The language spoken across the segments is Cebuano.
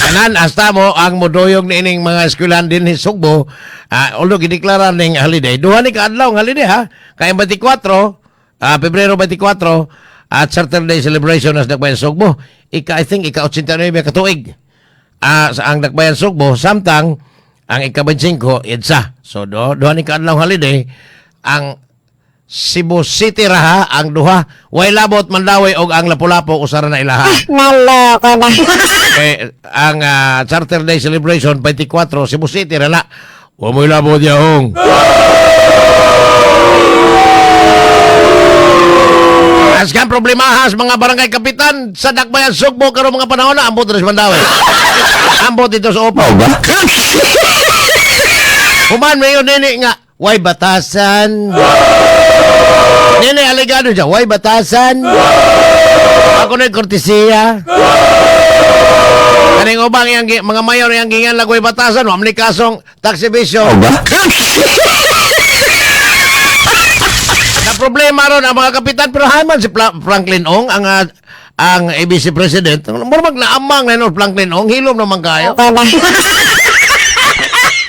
Kanan hasta mo ang moduyog niining mga eskwelahan din ni Sugbo, although gideklara ning holiday, duha ni kaadlaw ang holiday ha. Kay 24, Pebrero 24 at Charter Day celebration as Dakbayan Sugbo. Ika, I think ika 89 ka tuig. Sa ang Dakbayan Sugbo samtang ang ika-25 EDSA. So duha ni kaadlaw holiday ang Cebu City raha ang duha. Way labot Mandaue og ang Lapu-Lapu usara na ilaha. Naloko na. Kay ang Charter Day celebration 24 Cebu City ra na. Wa mo'y labot yahong. As kan problemahas mga barangay kapitan sa Dakbayan Sugbo karong mga panahon na ambot rin sa Mandaue. Ambot dito sa Opo. Human mayon nini nga way batasan. Nini aligado siya, way batasan. Ako na kortesiya. Kaning ubang iyang mga mayor iyang gingan lagway batasan, wa man ni kasong tax evasion. Na problema ron ang mga kapitan, pero haman si Franklin Ong ang ABC president. Mura maglaamang na no Franklin Ong, hilom naman kayo.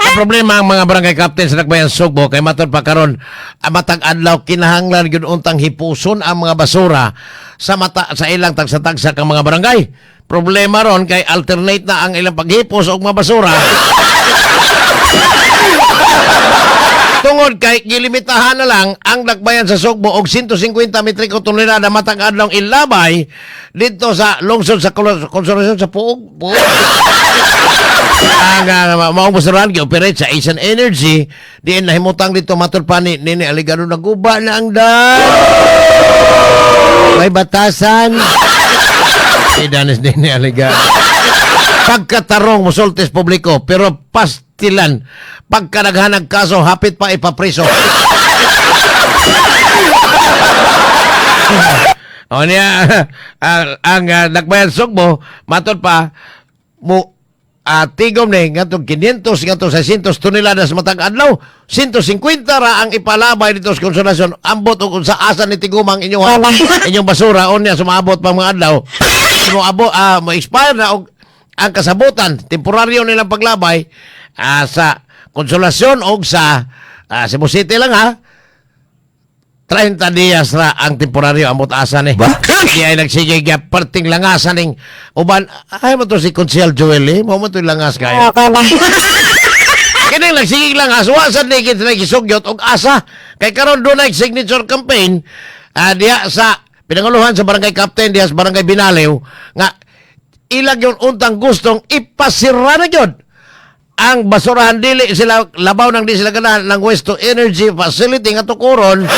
Ang problema ang mga barangay captain sa Dakbayan Sugbo kay matod pa karon matag adlaw kinahanglan gyud untang hipuson ang mga basura sa mata sa ilang tagsa-tagsa kang mga barangay. Problema ron kay alternate na ang ilang paghipos og mga basura. Tungod kay gilimitahan na lang ang Dakbayan sa Sugbo og 150 metriko tonelada matag adlaw ilabay didto sa lungsod sa Konsolasyon sa Puog. Puog. Ang maong basurahan gi-operate sa Asian Energy diin nahimutang dito matod pa ni Nini Aligado naguba na ang dan. May batasan. Si Danis Nini Aligado. Pagkatarong musultis publiko pero pastilan pagkanaghanag kaso hapit pa ipapriso. O niya ang Dakbayan Sugbo matod pa mo tigom ni ngadtong 500 ngadtong 600 toneladas matag adlaw, 150 ra ang ipalabay dito sa Konsolasyon. Ambot og sa asa ni tigumang inyong inyong basura unya sumaabot pa mga adlaw mo abo mo expire na og ang kasabutan temporaryo nilang paglabay sa Konsolasyon og sa Cebu City lang ha. 30 dias ra ang temporaryo amot asa ni. Di ay nagsige gyud perting langasan ning uban ay mo to si Konsehal Joel eh. Mao mo to langas kayo. Kining nagsige langas wa sad ni gid nagisugyot og asa kay karon dunay signature campaign diha sa pinanguluhan sa barangay captain diha sa barangay Binaliw nga ilag yung untang gustong ipasira na gyud ang basurahan dili sila labaw nang di sila ganahan ng waste to energy facility nga tukuron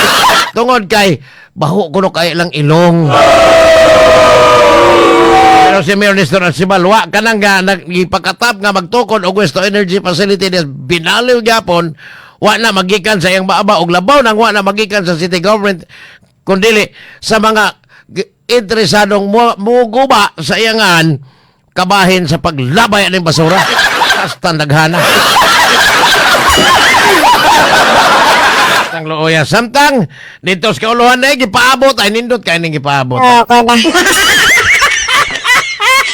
tungod kay baho kuno kay lang ilong. Pero si Mayor Nestor Arcibal wa kanang nga nagipakatap nga magtukod og waste to energy facility des Binaliw gyapon wa na magikan sa iyang baaba og labaw nang wa na magikan sa city government kundili sa mga interesadong muguba sa iyangan kabahin sa paglabay aning basura. Hasta naghana. Ang looya. Samtang, dito sa kauluhan na gipaabot. Ay, nindot kayo ning gipaabot.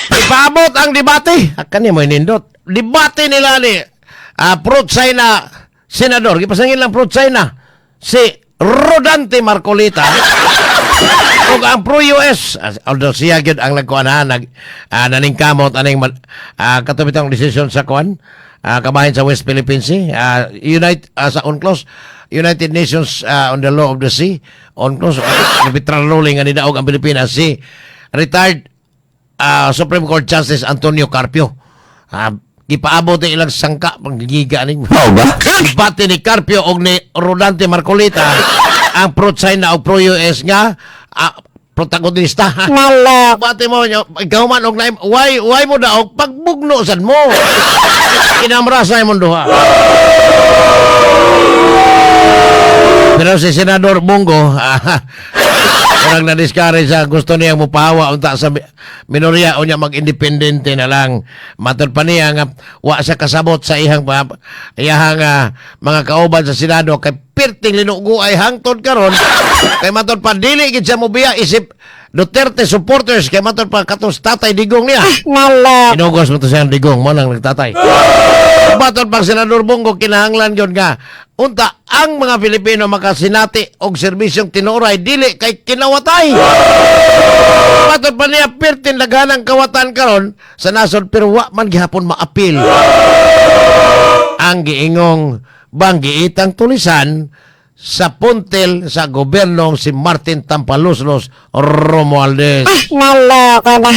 Gipaabot ang debate. Akan mo nindot. Debate nila ni pro-China senador. Gipasangin lang pro-China. Si Rodante Marcoleta. Ug ang pro-US, although siya gyud ang nagkuan ha, naningkamot aning katubitang desisyon sa kuan, kabahin sa West Philippine Sea, Unite sa UNCLOS, United Nations on the Law of the Sea, UNCLOS, arbitral ruling nga nidaog ang Pilipinas si retired Supreme Court Justice Antonio Carpio. Gipaabot ang ilang sangka panggigiga ning debate ni Carpio og ni Rodante Marcoleta ang pro-China o pro-US nga protagonista. Naloko. Bate mo nyo, ikaw man og naim, why mo daog pagbugno sad mo. Kinamrasa imong duha. Pero si Senador Bongo, murag na-discourage siya, gusto niya mupahawa unta sa minorya unya mag-independente na lang. Matod pa niya nga wa siya kasabot sa iyang iyang mga kauban sa Senado kay pirting linugo ay hangtod karon kay matod pa dili gid siya mobiya isip Duterte supporters kay matod pa katos tatay Digong niya. Naloko. Inugos mo to siyang Digong mo nang nagtatay. Matod pang Senador Bong Go, kinahanglan gyud nga unta ang mga Pilipino makasinati og serbisyong tinuoray, dili kay kinawatay. Matod pa niya, perting daghanang kawatan karon sa nasod pero wa man gihapon maapil ang giingong banggiitang tulisan sa puntil sa gobyernong si Martin Tampaluslos Romualdez. Naloko na.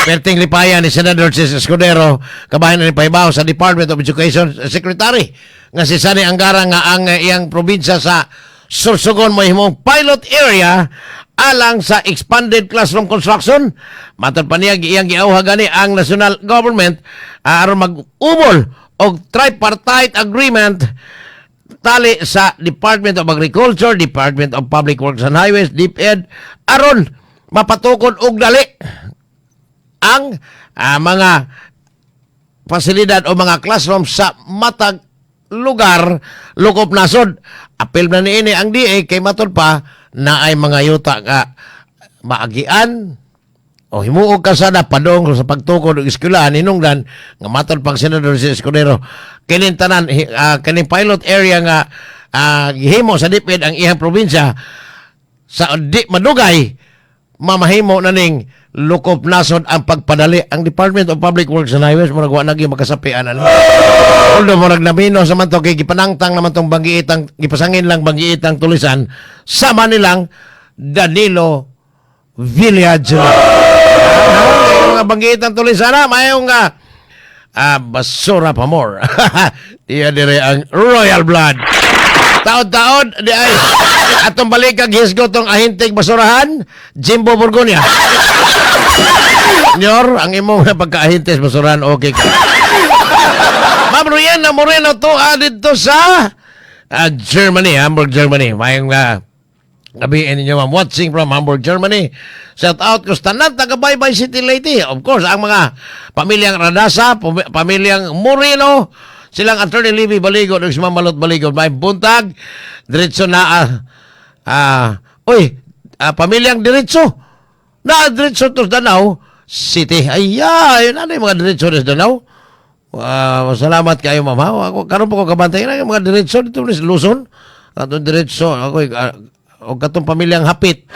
Perting lipayan ni Senator Chiz Escudero, kabahin na ni Paybaw sa Department of Education Secretary, nga si Sonny Angara nga ang iyang probinsya sa Sorsogon mahimong pilot area alang sa expanded classroom construction. Matod pa niya, iyang giawha gani ang national government aron mag-ubol og tripartite agreement tali sa Department of Agriculture, Department of Public Works and Highways, DepEd, aron mapatukod og dali ang mga pasilidad o mga classroom sa matag lugar lukop nasod. Apil na niini ang DA kay matod pa na ay mga yuta nga maagian o himuog kasada padong sa pagtukod og eskwelahan, hinungdan nga matod pang Senador Chiz Escudero, kining tanan kining pilot area nga gihimo sa DepEd ang iyang probinsya, sa di madugay mamahimo na ning lukop nasod ang pagpadali. Ang Department of Public Works and Highways murag wa nagi makasapian ani. Although murag namino sa man to kay gipanangtang naman tong banggiitang, gipasangin lang banggiitang tulisan sama nilang Danilo Village. Mga banggiitang tulisan na mayong nga basura pa more. Iya dire ang royal blood. Taod-taod di ay atong balikag hisgot tong ahintig basurahan, Jimbo Borgonia. Nyor, ang imong pagkaahintes basurahan, okay ka. Ma'am Riena Moreno to dito sa Germany, Hamburg, Germany. Mayong gabi ninyo, ma'am. Watching from Hamburg, Germany. Shout out ko sa tanan taga Baybay City, Leyte. Of course, ang mga pamilyang Radasa, pamilyang Moreno, silang Attorney Levy Baligo, ug si Ma'am Malot Baligo. May buntag, diretso na, uy, pamilyang diretso. Na diretso to sa Danao City. Ay, ay, ano yung mga diretso sa Danao? Salamat kayo, ma'am, ha. Ako, karon po ko kabantay na yung mga diretso dito sa Luzon. Atong diretso, ako, o katong pamilyang hapit.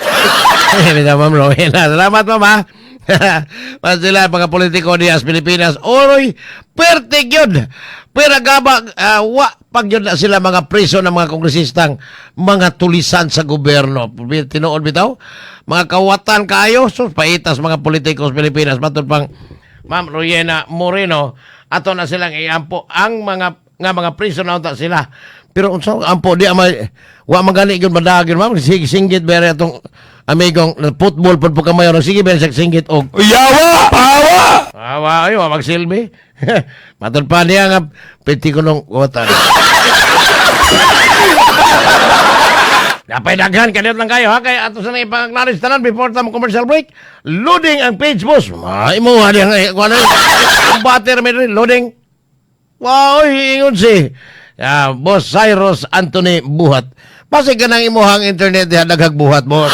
Bitaw, Ma'am Rowena. Salamat, ma'am, ha. Mas sila, mga politiko diya sa Pilipinas. Oroy, pertig yun. Pero gaba, wa, pag yun na sila mga preso ng mga kongresistang mga tulisan sa gobyerno. Tinuod bitaw, mga kawatan kayo, so paitas mga politiko sa Pilipinas. Matod pang Ma'am Rowena Moreno, ato na silang iampo ang mga nga mga preso na unta sila. Pero unsa ampo di ama wa man gani gyud madagin, ma'am, sige singgit bere atong amigong football pud po kamayo, sige bere sa singgit og Yawa! Awa! Awa ay wa magsilbi. Matod pa niya nga piti ko nung watan. Napay daghan kaniyot lang kayo ha kay ato sa nang ipang-acknowledge tanan before ta mo commercial break. Loading ang page, boss. Maimo ha diyang kuan ang butter may diri, loading. Wow, ingon si Boss Cyrus Anthony Buhat. Pasig ka ng imuhang internet diha daghag buhat, boss.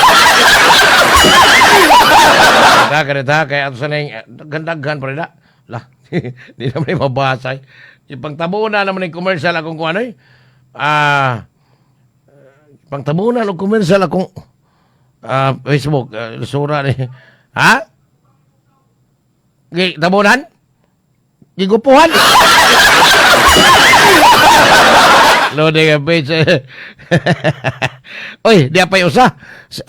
Ta kanita kay ato sa nang daghan pa rin na. Lah, di naman yung mabasa. Ipangtabunan naman yung commercial akong kuan ay. Pangtabunan og commercial akong Facebook, sura ni. Ha? Gi tabunan? Gigupuhan? Loading ang page. Oy, di pa usa.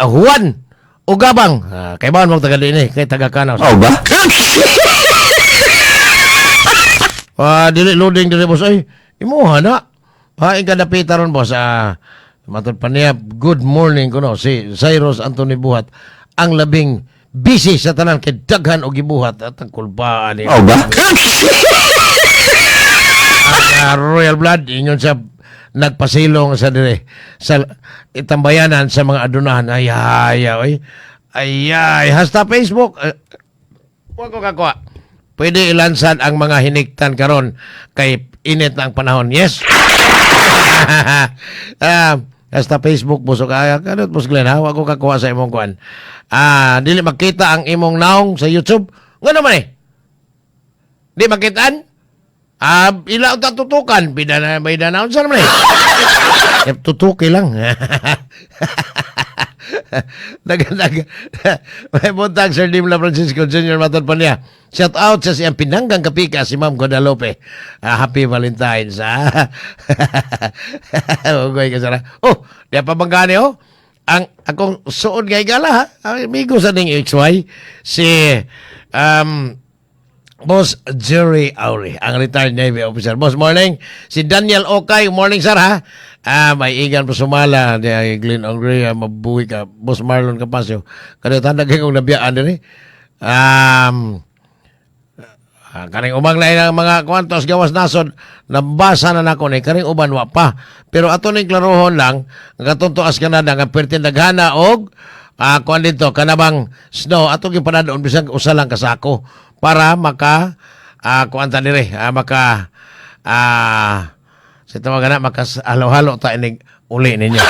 Juan Ugabang. Kay baan mo taga dinhi, kay taga Kanaw. Oh ba? Dili loading dili, boss. Ay, imuha na. Hain ka napita ron, boss. Matod pa niya, good morning kuno si Cyrus Anthony Buhat. Ang labing busy sa tanan kay daghan og gibuhat at ang kulbaan niya. Oh ba? Ang Royal Blood ingon sa nagpasilong sa dire sa itambayanan sa mga adunahan. Ay ay ay ay ay hasta Facebook, wa ko kakuha. Pwede ilansad ang mga hiniktan karon kay init na ang panahon. Yes. Nasta Facebook, boss. Kaya kanot, Boss Glenn, ha? Wa ko kakuha sa imong kuan. Dili makita ang imong naong sa YouTube. Nga naman eh. Di makitaan? Ila ta tutukan. Bida na, bida na. Unsa naman eh? Eh, tutuki lang. Nag, nag, may buntag, Sir Dimla Francisco Jr. Matod pa niya. Shout out sa siyang pinanggang kapika, si Ma'am Guadalupe. Happy Valentine's, ha? Ugoy ka sara. Oh, di pa bang gani, oh? Ang akong suod nga igala, ha? Amigo sa ning XY, si Boss Jerry Auri, ang retired Navy officer. Boss, morning. Si Daniel Okay, morning, sir, ha? May igan pa sumala, di ay Glenn Ongria, mabuhi ka. Boss Marlon Capasio. Kada tandag kong nabiyaan din eh. Kaning umang lain ang mga kwantos gawas nasod, nabasa na nako ni kaning uban wa pa. Pero ato ning klarohon lang, ang katong tuas Canada nga pertin daghana og kuan dito kanabang snow, ato gipanadon bisag usa lang kasako para maka kuan ta dire, maka sa tawag na makas halo-halo ta inig uli ninyo.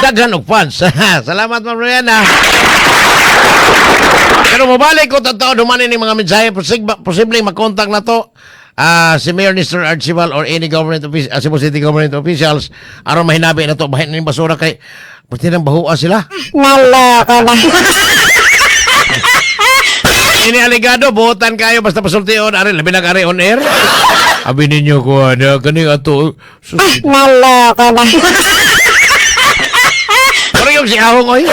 Daghan og fans. Salamat, Ma'am Rihanna. Pero mabalik ko totoo dumanin ni mga mensahe, posibleng makontak na to si Mayor Nestor Archival or any government official, Cebu City government officials aron mahinabi na to bahin ning basura kay pati nang bahua sila. Naloko na. Ini aligado buotan kayo basta pasultion ari labi na ari on air. Abi ninyo ko ana kani ato. Sus, Naloko na. Pero yung si Ahong oy.